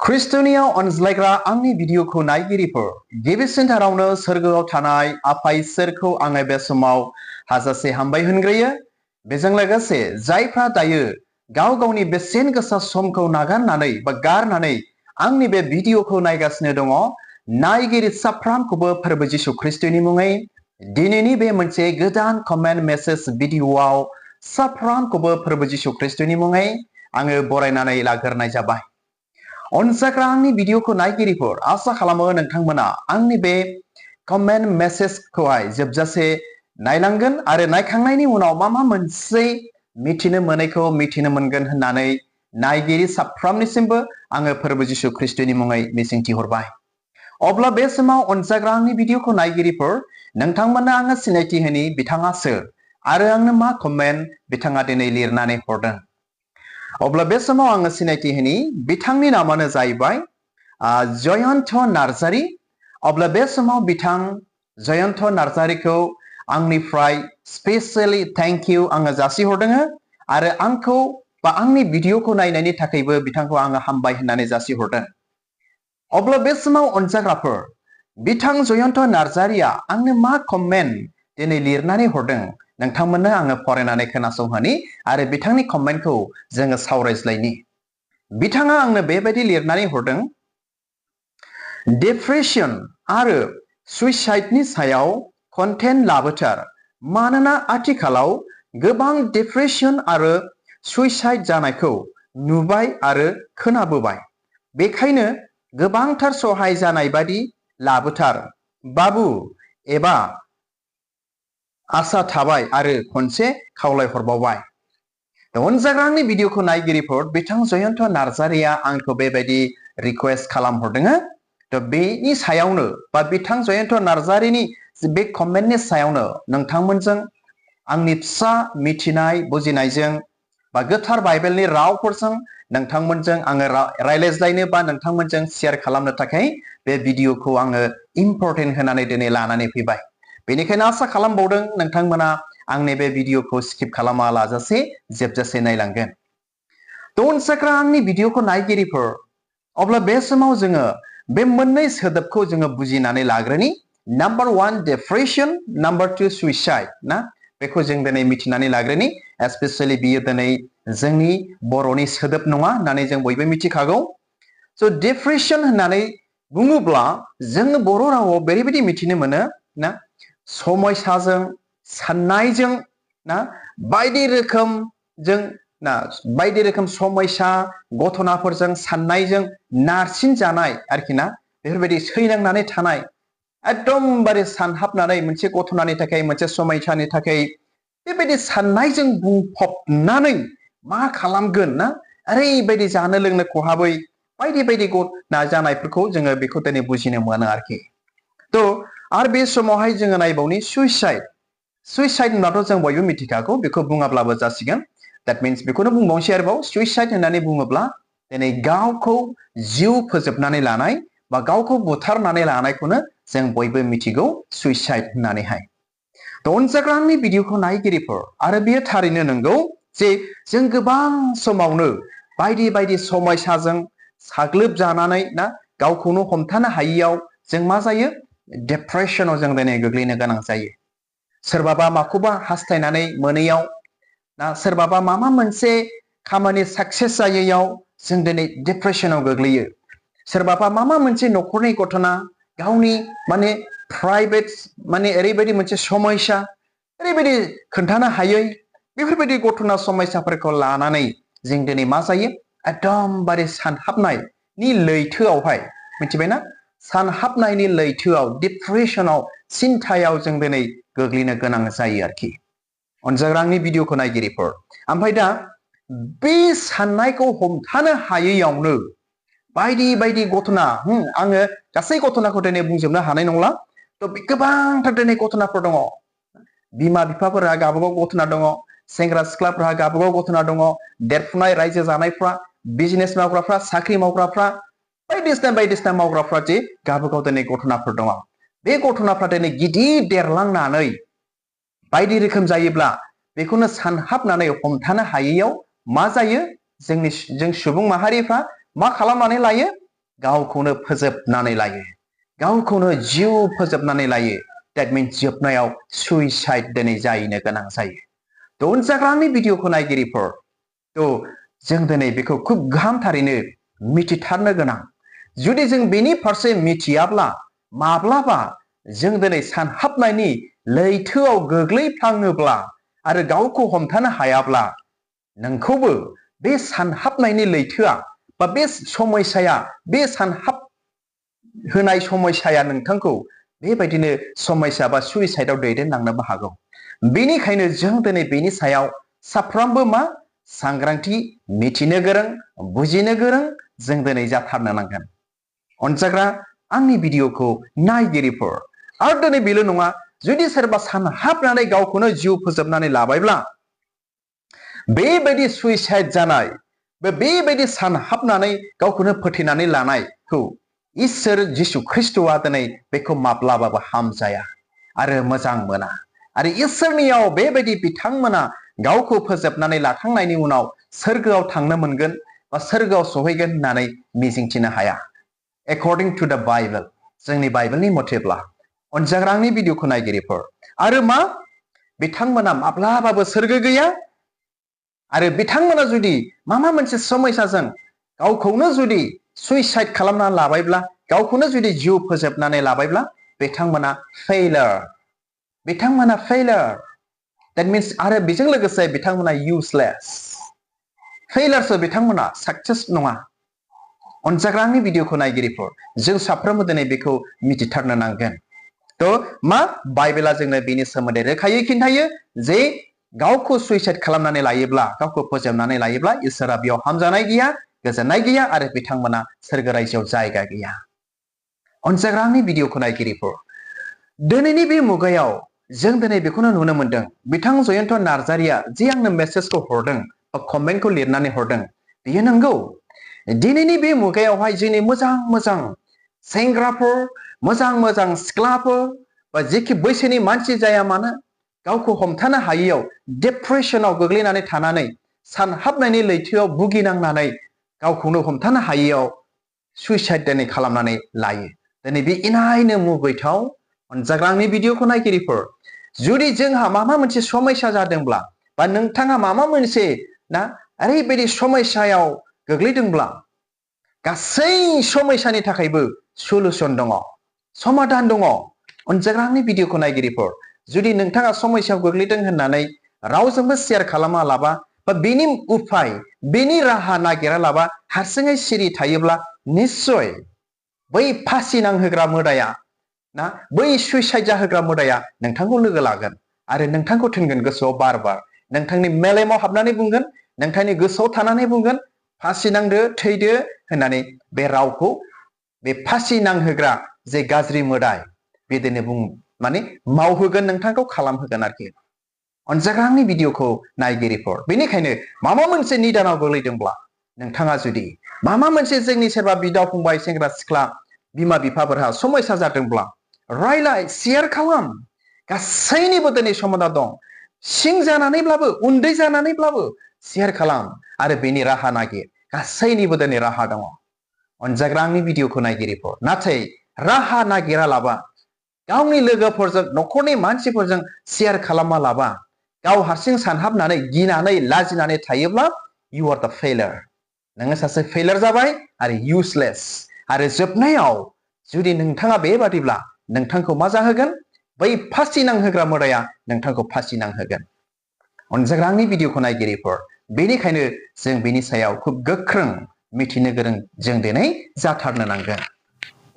ख्रिस्ट'नियाव अनज्लायग्रा आंनि भिडिअखौ नायगिरिफोर गिबिसिनथारावनो सोरगोआव थानाय आफा इसोरखौ आङो बे समाव हाजासे हामबाय होनग्रोयो। बेजों लोगोसे जायफ्रा दायो गाव गावनि बेसेन गोसा समखौ नागारनानै बा गारनानै आंनि बे भिडिअखौ नायगासिनो दङ, नायगिरि साफ्रामखौबो फोरबो जिसु ख्रिस्ट'नि मुङै दिनैनि बे मोनसे गोदान कमेन्ट मेसेज भिडिअआव साफ्रामखौबो फोरबो जिसु ख्रिस्ट'नि मुङै आङो बरायनानै लाग्रोनाय जाबाय। अनजाग्रा आंनि भिडिअखौ नायगिरिफोर आसा खालामो नोंथांमोना आंनि बे कमेन्ट मेसेजखौहाय जोबजासे नायलांगोन आरो नायखांनायनि उनाव मा मोनसे मिथिनो मोनैखौ मिथिनो मोनगोन होननानै नायगिरि साफ्रामनिसिमबो आङो फोरबो जिसु ख्रिस्ट'नि मुङै मिजिंथिहरबाय। अब्ला बे समाव अनजाग्रा आंनि भिडिअखौ नायगिरिफोर नोंथांमोननो आङो सिनायथि होनि बिथाङा सोर आरो आंनो मा कमेन्ट बिथाङा दिनै लिरनानै हरदों। अब्ला बे समाव आङो सिनायथि होनि बिथांनि नामानो जाहैबाय जयन्त नार्जारी। अब्ला बे समाव बिथां जयन्त नार्जारीखौ आंनिफ्राय स्पेशली थैंक यू आङो जासिहरदों आरो आंखौ बा आंनि भिडिअखौ नायनायनि थाखायबो बिथांखौ आङो हामबाय होननानै जासिहरदों। अब्ला बे समाव अनजाग्राफोर बिथां जयन्त नार्जारीया आंनो मा कमेन्ट दिनै लिरनानै हरदों नोंथांमोननो आङो फरायनानै खोनासंहोनि आरो बिथांनि कमेन्टखौ जोङो सावरायज्लायनि। बिथाङा आंनो बेबायदि लिरनानै हरदों, डिप्रेशन आरो सुइसाइडनि सायाव कन्टेन्ट लाबोथार, मानोना आथिखालाव गोबां डिप्रेशन आरो सुइसाइड जानायखौ नुबाय आरो खोनाबोबाय। बेखायनो गोबांथार सहाय जानाय बादि लाबोथार बाबु एबा आसा थाबाय आरो खनसे खावलायहरबावबाय। अनजाग्रा आंनि भिडिअखौ नायगिरिफोर बिथां जयन्त नार्जारीया आंखौ बेबायदि रिक्वेस्ट खालामहरदों। बेनि सायावनो बा बिथां जयन्त नार्जारीनि बे कमेन्टनि सायावनो नोंथांमोनजों आंनि फिसा मिथिनाय बुजिनायजों बा गोथार बाइबेलनि रावफोरजों नोंथांमोनजों आङो रायज्लायनो बा नोंथांमोनजों शेयार खालामनो थाखाय बे भिडिअखौ आङो इम्परटेन्ट होनानै दिनै लानानै फैबाय। बेनिखायनो आसा खालामबावदों नोंथांमोना आंनि बे भिडिअखौ स्किप खालामा लाजासे जोबजासे नायलांगोन। अनजाग्रा आंनि भिडिअखौ नायगिरिफोर अब्ला बे समाव जोङो बे मोननै सोदोबखौ जोङो बुजिनानै लाग्रोनि। नाम्बार 1 डिप्रेशन, नाम्बार 2 सुइसाइड ना बेखौ जों दिनै मिथिनानै लाग्रोनि। स्पेशली बियो दिनै जोंनि बर'नि सोदोब नङा होननानै जों बयबो मिथिखागौ। डिप्रेशन होननानै बुङोब्ला जोङो बर' रावाव बेबायदि मिथिनो मोनो ना, समयसाजों साननायजों ना बायदि रोखोम समयसा घटनाफोरजों साननायजों नारसिन जानाय आरोखि ना, बेफोरबायदि सैनांनानै थानाय एकदमबारे सानहाबनानै मोनसे घटनानि थाखाय मोनसे समयसानि थाखाय बेबायदि साननायजों बुंफबनानै मा खालामगोन ना ओरैबायदि जानो लोंनो खहाबै बायदि बायदि जानायफोरखौ जोङो बेखौ दिनै बुजिनो मोनो आरोखि। आरो बे समावहाय जोङो नायबावनि सुइसाइड होनब्लाथ' जों बयबो मिथिखागौ, बेखौ बुङाब्लाबो जासिगोन। दैट मिन्स बेखौनो बुंबावनोसै आरोबाव, सुइसाइड होननानै बुङोब्ला दिनै गावखौ जिउ फोजोबनानै लानाय बा गावखौ बुथारनानै लानायखौनो जों बयबो मिथिगौ सुइसाइड होननानैहाय। अनजाग्रा आंनि भिडिअखौ नायगिरिफोर आरो बेयो थारैनो नंगौ जे जों गोबां समावनो बायदि बायदि समयसाजों साग्लोबजानानै ना गावखौनो हमथानो हायियाव जों मा जायो, डिप्रेशनाव जों दिनै गोग्लैनो गोनां जायो। सोरबाबा माखौबा हास्थायनानै मोनैयाव ना सोरबाबा माबा मोनसे खामानि साक्सेस जायैयाव जों दिनै डिप्रेशनाव गोग्लैयो। सोरबाबा माबा मोनसे न'खरनि घटना गावनि प्राइभेट ओरैबायदि मोनसे समयसा ओरैबायदि खोन्थानो हायै बेफोरबायदि घटना समयसाफोरखौ लानानै जों दिनै मा जायो, एकदमबारे सानहाबनायनि लैथोआवहाय मिथिबायना, सानहाबनायनि लैथोआव डिप्रेशनाव सिन्थायाव जों दिनै गोग्लैनो गोनां जायो आरोखि। अनजाग्रा आंनि भिडिअखौ नायगिरिफोर ओमफ्राय दा बे साननायखौ हमथानो हायैयावनो बायदि बायदि घटना, आङो गासै घटनाखौ दिनै बुंजोबनो हानाय नंला। गोबांथार दिनै घटनाफोर दङ। बिमा बिफाफोरा गावबागाव घटना दङ, सेंग्रा सिख्लाफोरा गावबागाव घटना दङ, देरफुनाय रायजो जानायफ्रा, बिजनेस मावग्राफ्रा, साख्रि मावग्राफ्रा, बायदिसिना मावग्राफ्रा जे गावबागाव दिनै घटनाफोर दङ। बे घटनाफ्रा दिनै गिदिर देरलांनानै बायदि रोखोम जायोब्ला बेखौनो सानहाबनानै हमथानो हायैयाव मा जायो, जों सुबुं माहारिफ्रा मा खालामनानै लायो, गावखौनो फोजोबनानै लायो गावखौनो जिउ फोजोबनानै लायो that means जोबनायाव सुइसाइड दिनै जाहैनो गोनां जायो थ' अनजाग्रानि भिडिअखौ नायगिरिफोर थ' जों दिनै बेखौ खुब गाहामथारैनो मिथिथारनो गोनां जुदि जों बेनि फारसे मिथियाब्ला माब्लाबा जों दिनै सानहाबनायनि लैथोआव गोग्लैफ्लाङोब्ला आरो गावखौ हमथानो हायाब्ला नोंखौबो बे सानहाबनायनि लैथोआ बा बे समयसाया बे सानहाब होनाय समयसाया नोंथांखौ बेबायदिनो समयसा बा सुइसाइडआव दैदेनलांनोबो हागौ बेनिखायनो जों दिनै बेनि सायाव साफ्रोमबो मा सांग्रांथि मिथिनो गोरों बुजिनो गोरों जों दिनै जाथारनो नांगोन अनजाग्रा आंनि भिडिअखौ नायगिरिफोर आरो दिनै बेल' नङा जुदि सोरबा सानहाबनानै गावखौनो जिउ फोजोबनानै लाबायब्ला बेबायदि सुइसाइड जानाय बेबायदि सानहाबनानै गावखौनो फोथैनानै लानायखौ इसोर जिसु ख्रिस्ट'आ दिनै बेखौ माब्लाबाबो हामजाया आरो मोजां मोना आरो इसोरनियाव बेबायदि बिथांमोना गावखौ फोजोबनानै लाखांनायनि उनाव सोरगोआव थांनो मोनगोन बा सोरगोआव सहैगोन होननानै मिजिंथिनो हाया according to the Bible जोंनि बाइबेलनि मथेब्ला अनजाग्रानि भिडिअखौ नायगिरिफोर आरो मा बिथांमोना माब्लाबाबो सोरगो गैया आरो बिथांमोना जुदि माबा मोनसे समयसाजों गावखौनो जुदि सुइसाइड खालामना लाबायब्ला गावखौनो जुदि जिउ फोजोबनानै लाबायब्ला बिथांमोना फेइलार that means आरो बेजों लोगोसे बिथांमोना useless फेइलारसो बिथांमोना साक्सेस नङा अनजाग्रानि भिडिअखौ नायगिरिफोर जों साफ्रोमबो दिनै बेखौ मिथिथारनो नांगोन थ' मा बाइबेला जोंनो बेनि सोमोन्दै रोखायै खिन्थायो जे गावखौ सुइसाइड खालामनानै लायोब्ला गावखौ फोजोबनानै लायोब्ला इसोरा बेयाव हामजानाय गैया गोजोननाय गैया आरो बिथांमोना सोरगो रायजोआव जायगा गैया अनजाग्रानि भिडिअखौ नायगिरिफोर दिनैनि बे मुगायाव जों दिनै बेखौनो नुनो मोनदों बिथां जयन्त नार्जारिया जे आंनो मेसेजखौ हरदों बा कमेन्टखौ लिरनानै हरदों बेयो नंगौ दिनैनि बे मुगायावहाय जोंनि मोजां सेंग्राफोर मोजां सिख्लाफोर बा जेखि बैसोनि मानसि जाया मानो गावखौ हमथानो हायैयाव डिप्रेसनाव गोग्लैनानै थानानै सानहाबनायनि लैथोआव भुगिनांनानै गावखौनो हमथानो हायैयाव सुइसाइड दिनै खालामनानै लायो दिनै बे इनायनो मुगैथाव अनजाग्रानि भिडिअखौ नायगिरिफोर जुदि जोंहा माबा मोनसे समयसा जादोंब्ला बा नोंथाङा माबा मोनसे ना ओरैबायदि समयसायाव गोग्लैदोंब्ला गासै समयसानि थाखायबो सलुसन दङ समाधान दङ अनजाग्रानि भिडिअखौ नायगिरिफोर जुदि नोंथाङा समयसायाव गोग्लैदों होननानै रावजोंबो शेयार खालामालाबा बा बेनि उपाय बेनि राहा नागिरालाबा हारसिङै सिरि थायोब्ला निश्चय बै फासि नांहोग्रा मोदाया ना बै सुइसाइड जाहोग्रा मोदाया नोंथांखौ लोगो लागोन आरो नोंथांखौ थिनगोन गोसोआव बार नोंथांनि मेलेमाव हाबनानै बुंगोन नोंथांनि गोसोआव थानानै बुंगोन फासि नांदो थैदो होननानै बे रावखौ बे फासि नांहोग्रा जे गाज्रि मोदाय बेदिनो माने मावहोगोन नोंथांखौ खालामहोगोन आरोखि अनजाग्रानि भिडिअखौ नायगिरिफोर बेनिखायनो माबा मोनसे निदानाव गोग्लैदोंब्ला नोंथाङा जुदि माबा मोनसे जोंनि सोरबा बिदा फंबाय सेंग्रा सिख्ला बिमा बिफाफोरहा समयसा जादोंब्ला रायलाय शेयार खालाम गासैनिबो दिनै समाधान दं सिं जानानैब्लाबो उन्दै जानानैब्लाबो शेयार खालाम आरो बेनि राहा नागिर गासैनिबो दिनै राहा दङ अनजाग्रानि भिडिअखौ नायगिरिफोर नाथाय राहा नागिरालाबा गावनि लोगोफोरजों न'खरनि मानसिफोरजों शेयार खालामालाबा गाव हारसिं सानहाबनानै गिनानै लाजिनानै थायोब्ला you are the failure नोङो सासे फेइलार जाबाय आरो useless आरो जोबनायाव जुदि नोंथाङा बेबादिब्ला नोंथांखौ मा जाहोगोन बै फासि नांहोग्रा मोदाया नोंथांखौ फासि नांहोगोन अनजाग्रानि भिडिअखौ नायगिरिफोर बेनिखायनो जों बेनि सायाव खुब गोख्रों मिथिनो गोरों जों दिनै जाथारनो नांगोन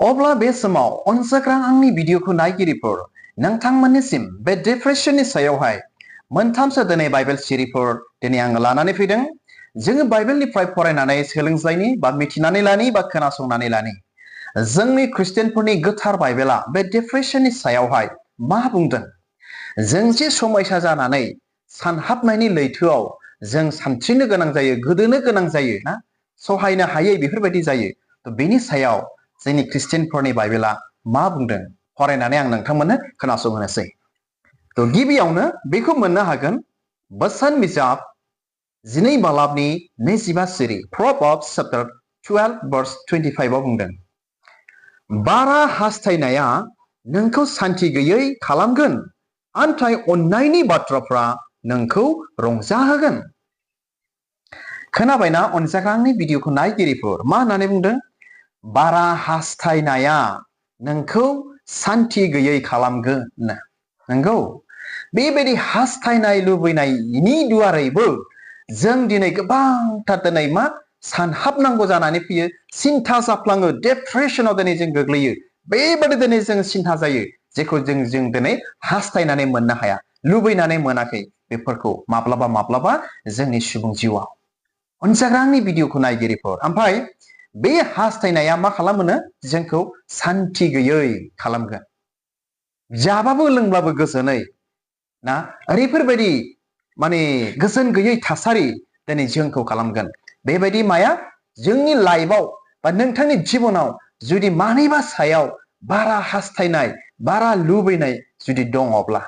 अब्ला बे समाव अनजाग्रा आंनि भिडिअखौ नायगिरिफोर नोंथांमोननिसिम बे डिप्रेसननि सायावहाय मोनथामसो दिनै बाइबेल सिरिफोर दिनै आङो लानानै फैदों जोङो बाइबेलनिफ्राय फरायनानै सोलोंज्लायनि बा मिथिनानै लानि बा खोनासंनानै लानि जोंनि ख्रिस्टियानफोरनि गोथार बाइबेला बे डिप्रेसननि सायावहाय मा बुंदों जों जे समयसा जानानै सानहाबनायनि लैथोआव जों सानस्रिनो गोनां जायो गोदोनो गोनां जायो ना सहायनो हायै बेफोरबायदि जायो थ' बेनि सायाव जोंनि ख्रिस्टियानफोरनि बाइबेला मा बुंदों फरायनानै आं नोंथांमोननो खोनासंहोनोसै थ' गिबियावनो बेखौ मोननो हागोन बोसोन बिजाब 12 बालाबनि 25 सिरि Proverbs chapter 12 verse 25 आव बुंदों बारा हास्थायनाया नोंखौ सान्ति गैयै खालामगोन आन्थाय अननायनि बाथ्राफ्रा नोंखौ रंजाहोगोन खोनाबायना अनजाग्रानि भिडिअखौ नायगिरिफोर मा होननानै बुंदों बारा हास्थायनाया नोंखौ सान्ति गैयै खालामगोन नंगौ बेबायदि हास्थायनाय लुबैनायनि दुआरैबो जों दिनै गोबांथार दिनै मा सानहाबनांगौ जानानै फैयो सिन्था जाफ्लाङो डिप्रेसनाव दिनै जों गोग्लैयो बेबायदि दिनै जों सिन्था जायो जेखौ जों दिनै हास्थायनानै मोननो हाया लुबैनानै मोनाखै बेफोरखौ माब्लाबा माब्लाबा जोंनि सुबुं जिउआव अनजाग्रानि भिडिअखौ नायगिरिफोर ओमफ्राय बे हास्थायनाया मा खालामोनो जोंखौ सान्ति गैयै खालामगोन जाबाबो लोंब्लाबो गोजोनै ना ओरैफोरबायदि माने गोजोन गैयै थासारि दिनै जोंखौ खालामगोन बेबायदि माया जोंनि लाइफआव बा नोंथांनि जिबनाव जुदि मानिबा सायाव बारा हास्थायनाय बारा लुबैनाय जुदि दङब्ला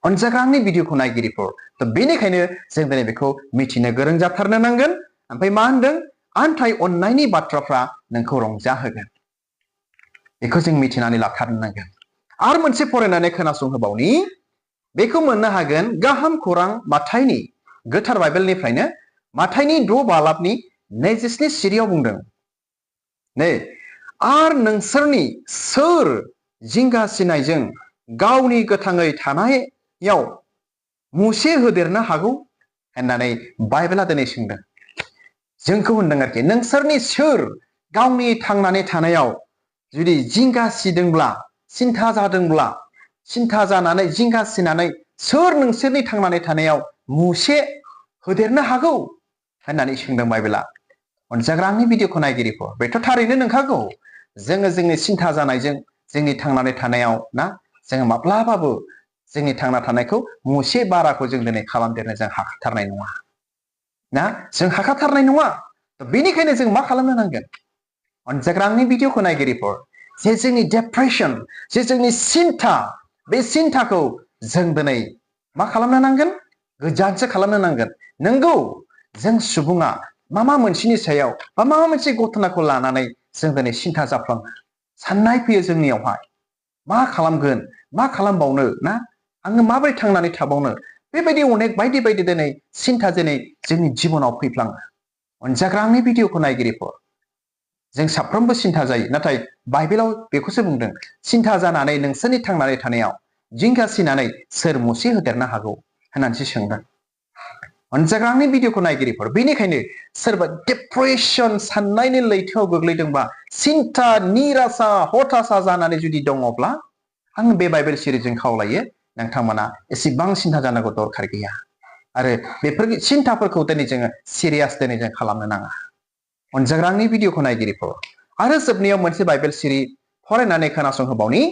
अनजाग्रानि भिडिअखौ नायगिरिफोर थ' बेनिखायनो जों दिनै बेखौ मिथिनो गोरों जाथारनो नांगोन ओमफ्राय मा होनदों आन्थाय अननायनि बाथ्राफ्रा नोंखौ रंजाहोगोन बेखौ जों मिथिनानै लाथारनो नांगोन आरो मोनसे फरायनानै खोनासंहोबावनि बेखौ मोननो हागोन गाहाम खौरां माथाइनि गोथार बाइबेलनिफ्रायनो माथाइनि 6 बालाबनि 27 सिरियाव बुंदों नै आरो नोंसोरनि सोर जिंगासिनायजों गावनि गोथाङै थानायाव मुसे होदेरनो हागौ होननानै बाइबेला दिनै सोंदों जोंखौ होनदों आरोखि नोंसोरनि सोर गावनि थांनानै थानायाव जुदि जिंगासिदोंब्ला सिन्था जादोंब्ला सिन्था जानानै जिंगासिनानै सोर नोंसोरनि थांनानै थानायाव मुसे होदेरनो हागौ होननानै सोंदों बाइबेला अनजाग्रानि भिडिअखौ नायगिरिफोर बेथ' थारैनो नंखागौ जोङो जोंनि सिन्था जानायजों जोंनि थांनानै थानायाव ना जोङो माब्लाबाबो जोंनि थांना थानायखौ मुसे बाराखौ जों दिनै खालामदेरनो जों हाखाथारनाय नङा ना जों हाखाथारनाय नङा बेनिखायनो जों मा खालामनो नांगोन अनजाग्रानि भिडिअखौ नायगिरिफोर जे जोंनि डिप्रेसन जे जोंनि सिन्था बे सिन्थाखौ जों दिनै मा खालामनो नांगोन गोजानसो खालामनो नांगोन नंगौ जों सुबुङा मा मोनसेनि सायाव बा माबा मोनसे घटनाखौ लानानै जों दिनै सिन्था जाफ्लाङो साननाय फैयो जोंनियावहाय मा खालामगोन मा खालामबावनो ना आङो माबोरै थांनानै थाबावनो बेबायदि अनेक बायदि बायदि दिनै सिन्था दिनै जोंनि जिबनाव फैफ्लाङो अनजाग्रानि भिडिअखौ नायगिरिफोर जों साफ्रोमबो सिन्था जायो नाथाय बाइबेलाव बेखौसो बुंदों सिन्था जानानै नोंसोरनि थांनानै थानायाव जिंगासिनानै सोर मुसे होदेरनो हागौ होननानैसो सोंदों अनजाग्रानि भिडिअखौ नायगिरिफोर बेनिखायनो सोरबा डिप्रेसन साननायनि लैथोआव गोग्लैदोंबा सिन्था निरासा हताशा जानानै जुदि दङब्ला आं बे बाइबेल सिरिजों खावलायो नोंथांमोना एसेबां सिन्था जानांगौ दरखार गैया आरो बेफोर सिन्थाफोरखौ दिनै जोङो सिरियास दिनै जों खालामनो नाङा अनजाग्रानि भिडिअखौ नायगिरिफोर आरो जोबनायाव मोनसे बाइबेल सिरि फरायनानै खोनासंहोबावनि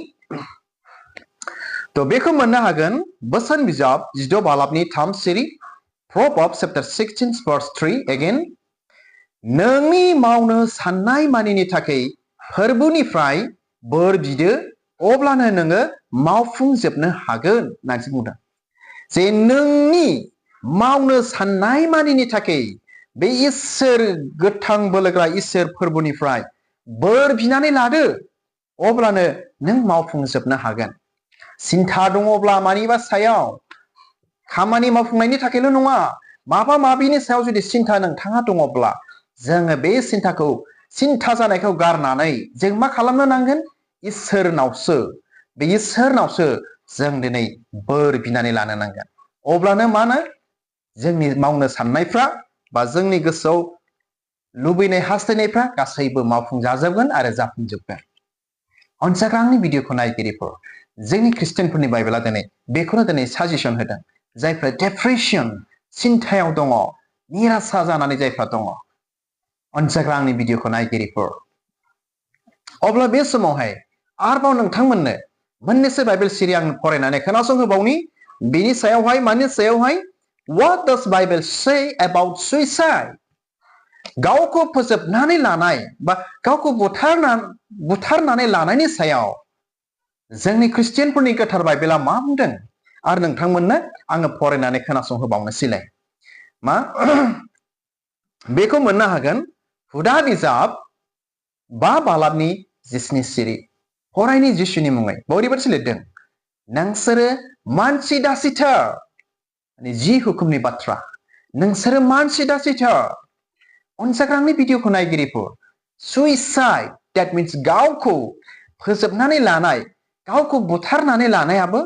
थ' बेखौ मोननो हागोन बोसोन बिजाब 16 बालाबनि 3 सिरि Proverbs chapter 16 verse 3 again नोंनि मावनो साननाय मानिनि थाखाय फोरबोनिफ्राय बोर बिदो अब्लानो नोङो मावफुंजोबनो हागोन होननानै बुंदों जे नोंनि मावनो साननाय मानिनि थाखाय बे इसोर गोथां बोलोग्रा इसोर फोरबोनिफ्राय बोर बिनानै लादो अब्लानो नों मावफुंजोबनो हागोन सिन्था दङब्ला मानिबा सायाव खामानि मावफुंनायनि थाखायल' नङा माबा माबिनि सायाव जुदि सिन्था नोंथाङा दङब्ला जोङो बे सिन्था जानायखौ गारनानै जों मा खालामनो नांगोन इसोरनावसो बे इसोरनावसो जों दिनै बोर बिनानै लानो नांगोन अब्लानो मा होनो जोंनि मावनो साननायफ्रा बा जोंनि गोसोआव लुबैनाय हास्थायनायफ्रा गासैबो मावफुंजाजोबगोन आरो जाफुंजोबगोन अनजाग्रानि भिडिअखौ नायगिरिफोर जोंनि ख्रिस्टियानफोरनि बाइबेला दिनै बेखौनो दिनै साजेसन होदों जायफ्रा डिप्रेसन सिन्थायाव दङ निरासा जानानै जायफ्रा दङ अनजाग्रानि भिडिअखौ नायगिरिफोर अब्ला बे समावहाय आरोबाव नोंथांमोननो मोननैसो बाइबेल सिरि आं फरायनानै खोनासंहोबावनि बेनि सायावहाय मानि सायावहाय What does Bible say about suicide? गावखौ फोजोबनानै लानाय बा गावखौ बुथारनानै लानायनि सायाव जोंनि ख्रिस्टियानफोरनि गोथार बाइबेला मा बुंदों आरो नोंथांमोननो आङो फरायनानै खोनासंहोबावनोसैलाय मा बेखौ मोननो हागोन हुदा बिजाब 5 बालाबनि 7 सिरि फरायनि जिसुनि मुङै ओरैबायदि लिरदों नोंसोरो मानसि दासिथार जि हुकुमनि बाथ्रा नोंसोरो मानसि दासिथार अनजाग्रांनि भिडिअखौ नायगिरिफोर सुइसाइड that means गावखौ फोजोबनानै लानाय गावखौ बुथारनानै लानायाबो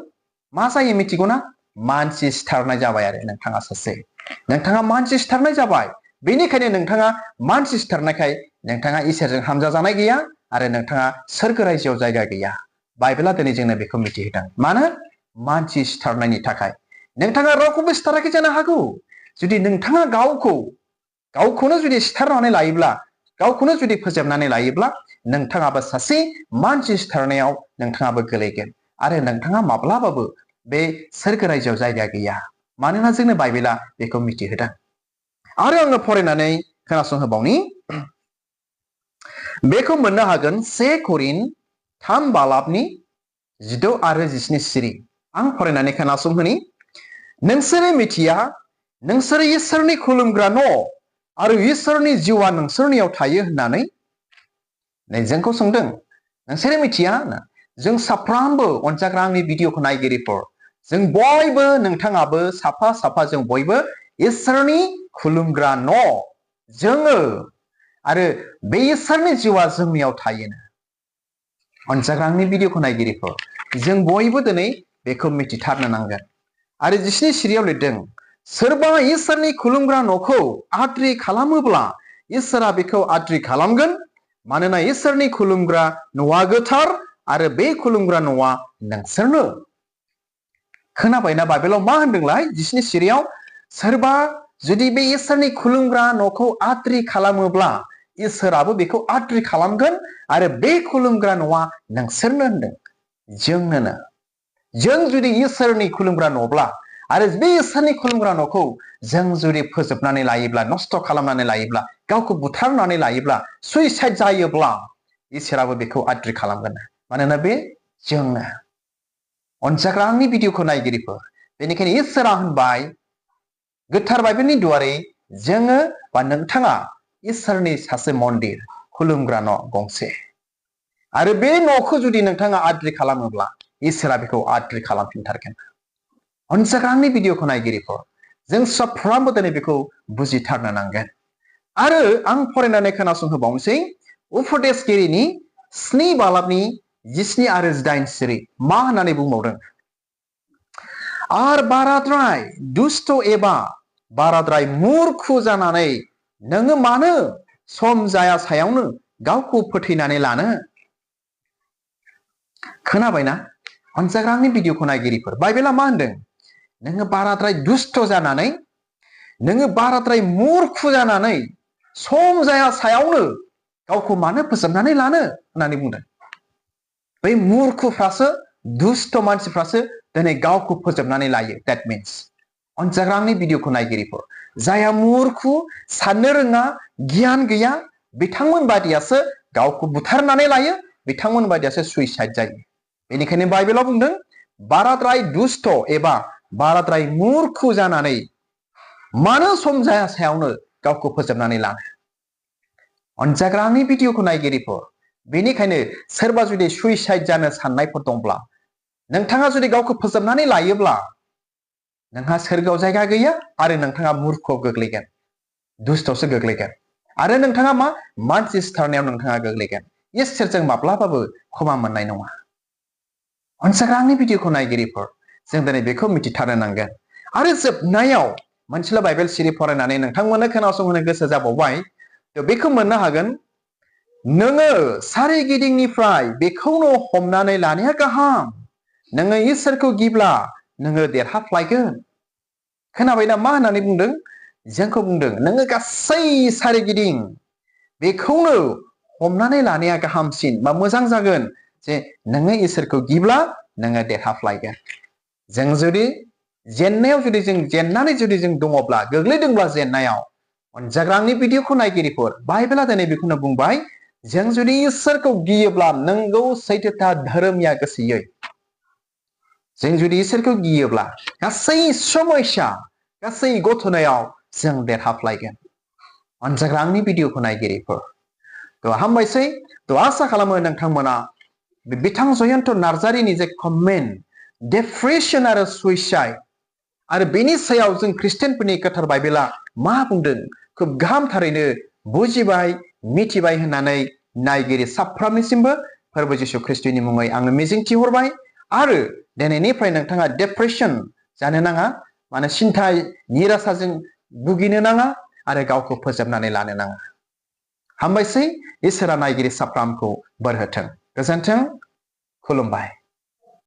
मा जायो मिथिगौना मानसि सिथारनाय जाबाय आरो नोंथाङा सासे नोंथाङा मानसि सिथारनाय जाबाय बेनिखायनो नोंथाङा मानसि सिथारनायखाय नोंथाङा इसोरजों हामजा जानाय गैया आरो नोंथाङा सोरगो रायजोआव जायगा गैया बाइबेला दिनै जोंनो बेखौ मिथिहोदों मानो मानसि सिथारनायनि थाखाय नोंथाङा रावखौबो सिथाराखै जानो हागौ जुदि नोंथाङा गावखौनो जुदि सिथारनानै लायोब्ला गावखौनो जुदि फोजोबनानै लायोब्ला नोंथाङाबो सासे मानसि सिथारनायाव नोंथाङाबो गोलैगोन आरो नोंथाङा माब्लाबाबो बे सोरगो रायजोआव जायगा गैया मानोना जोंनो बाइबेला बेखौ मिथिहोदों आरो आङो फरायनानै खोनासंहोबावनि बेखौ मोननो हागोन 1 करिन्थ 3 बालाबनि 16 आरो 17 सिरि आं फरायनानै खोनासंहोनि नोंसोरो मिथिया नोंसोरो इसोरनि खुलुमग्रा न' आरो इसोरनि जिउआ नोंसोरनियाव थायो होननानै जोंखौ सोंदों नोंसोरो मिथिया जों साफ्रोमबो अनजाग्रा आंनि भिडिअखौ नायगिरिफोर जों बयबो नोंथाङाबो साफा जों बयबो इसोरनि खुलुमग्रा न' जोङो आरो बे इसोरनि जिउआ जोंनियाव थायोनो अनजाग्रा आंनि भिडिअखौ नायगिरिफोर जों बयबो दिनै बेखौ मिथिथारनो नांगोन आरो 17 सिरियाव लिरदों सोरबा इसोरनि खुलुमग्रा न'खौ आद्रि खालामोब्ला इसोरा बेखौ आद्रि खालामगोन मानोना इसोरनि खुलुमग्रा न'आ गोथार आरो बे खुलुमग्रा न'आ नोंसोरनो खोनाबायना बाइबेलाव मा होनदोंलाय 17 सिरियाव सोरबा जुदि बे इसोरनि खुलुमग्रा न'खौ आद्रि खालामोब्ला इसोराबो बेखौ आद्रि खालामगोन आरो बे खुलुमग्रा न'आ नोंसोरनो होनदों जोंनोनो जों जुदि इसोरनि खुलुमग्रा न'ब्ला आरो बे इसोरनि खुलुमग्रा न'खौ जों जुदि फोजोबनानै लायोब्ला नस्थ' खालामनानै लायोब्ला गावखौ बुथारनानै लायोब्ला सुइसाइड जायोब्ला इसोराबो बेखौ आद्रि खालामगोन मानोना बे जोंनो अनजाग्रा आंनि भिडिअखौ नायगिरिफोर बेनिखायनो इसोरा होनबाय गोथार बाइबेलनि दुवारै जोङो बा नोंथाङा इसोरनि सासे मन्दिर खुलुमग्रा न' गंसे आरो बे न'खौ जुदि नोंथाङा आद्रि खालामोब्ला इसोरा बेखौ आद्रि खालामफिनथारगोन अनजाग्रा आंनि भिडिअखौ नायगिरिफोर जों साफ्रोमबो दिनै बेखौ बुजिथारनो नांगोन आरो आं फरायनानै खोनासंहोबावनोसै उपदेशगिरिनि 7 बालाबनि 17 आरो 18 सिरि मा होननानै बुंबावदों आर बाराद्राय दुष्ट एबा बाराद्राय मुर्खु जानानै नोङो मानो सम जाया सायावनो गावखौ फोथैनानै लानो खोनाबायना अनजाग्रा आंनि भिडिअखौ नायगिरिफोर बाइबेला मा होनदों नोङो बाराद्राय दुष्ट जानानै नोङो बाराद्राय मुर्खु जानानै सम जाया सायावनो गावखौ मानो फोजोबनानै लानो होननानै बुंदों बै मुर्खुफ्रासो दुष्ट मानसिफ्रासो दिनै गावखौ फोजोबनानै लायो that means अनजाग्रा आंनि भिडिअखौ नायगिरिफोर जायहा मुर्खु साननो रोङा गियान गैया बिथांमोन बादियासो गावखौ बुथारनानै लायो बिथांमोन बादियासो सुइसाइड जायो बेनिखायनो बाइबेलाव बुंदों बाराद्राय दुष्ट एबा बाराद्राय मुर्खु जानानै मानो सम जाया सायावनो गावखौ फोजोबनानै लानो अनजाग्रा आंनि भिडिअखौ नायगिरिफोर बेनिखायनो सोरबा जुदि सुइसाइड जानो साननायफोर दंब्ला नोंथाङा जुदि गावखौ फोजोबनानै लायोब्ला नोंहा सोरगोआव जायगा गैया आरो नोंथाङा मुर्खआव गोग्लैगोन दुष्टआवसो गोग्लैगोन आरो नोंथाङा मा मानसि सिथारनायाव नोंथाङा गोग्लैगोन इसोरजों माब्लाबाबो क्षमा मोननाय नङा अनजाग्रा आंनि भिडिअखौ नायगिरिफोर जों दिनै बेखौ मिथिथारनो नांगोन आरो जोबनायाव मोनसेल' बाइबेल सिरि फरायनानै नोंथांमोननो खोनासंहोनो गोसो जाबावबाय बेखौ मोननो हागोन नोङो सारिगिदिंनिफ्राय बेखौनो हमनानै लानाया गाहाम नोङो इसोरखौ गिब्ला नोङो देरहाफ्लायगोन खोनाबायना मा होननानै बुंदों जोंखौ बुंदों नोङो गासै सारिगिदिं बेखौनो हमनानै लानाया गाहामसिन बा मोजां जागोन जे नोङो इसोरखौ गिब्ला नोङो देरहाफ्लायगोन जों जुदि जेननायाव जुदि जों जेननानै जुदि जों दङब्ला गोग्लैदोंब्ला जेननायाव अनजाग्रा आंनि भिडिअखौ नायगिरिफोर बाइबेला दिनै बेखौनो बुंबाय जों जुदि इसोरखौ गियोब्ला नंगौ सैथोथा धोरोमिया गोसोयै जों जुदि इसोरखौ गियोब्ला गासै समयसा गासै घटनायाव जों देरहाफ्लायगोन अनजाग्रा आंनि भिडिअखौ नायगिरिफोर थ' हामबायसै थ' आसा खालामो नोंथांमोना बिथां जयन्त नार्जारिनि जे कमेन्ट डिप्रेसन आरो सुइसाइड आरो बेनि सायाव जों ख्रिस्टियानफोरनि गोथार बाइबेला मा बुंदों खोब गाहामथारैनो बुजिबाय मिथिबाय होननानै नायगिरि साफ्रोमनिसिमबो फोरबो जिसु ख्रिस्टनि मुङै आङो मिजिंथिहरबाय आरो दिनैनिफ्राय नोंथाङा डिप्रेसन जानो नाङा माने सिन्था निरासाजों भुगिनो नाङा आरो गावखौ फोजोबनानै लानो नाङा हामबायसै इसोरा नायगिरि साफ्रोमखौ बोर होथों गोजोन्थों खुलुमबाय